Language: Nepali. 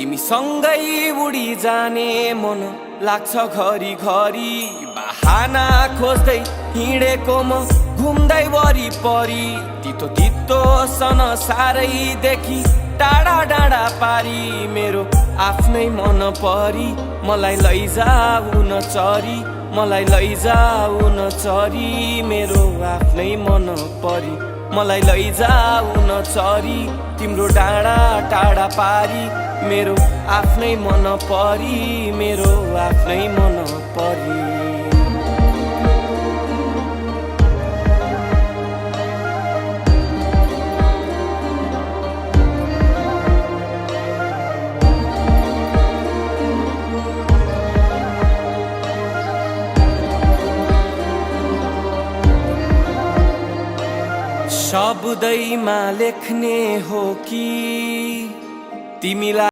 तिमी सँगै उडी जाने मन लाग्छ घरी घरी। बहाना खोज्दै हिँडेको म घुम्दै वरिपरि, तितो तितो सन सारै देखि टाढा डाँडा पारी। मेरो आफ्नै मन परी मलाई लैजाऊ न चरी, मलाई लैजाऊ न चरी। मेरो आफ्नै मन परी मलाई लैजाऊ न चरी, तिम्रो डाँडा टाढा पारी। मेरो आफ्नै मन परी, मेरो आफ्नै मन परी। शब्दैमा लेख्ने हो कि तिमीलाई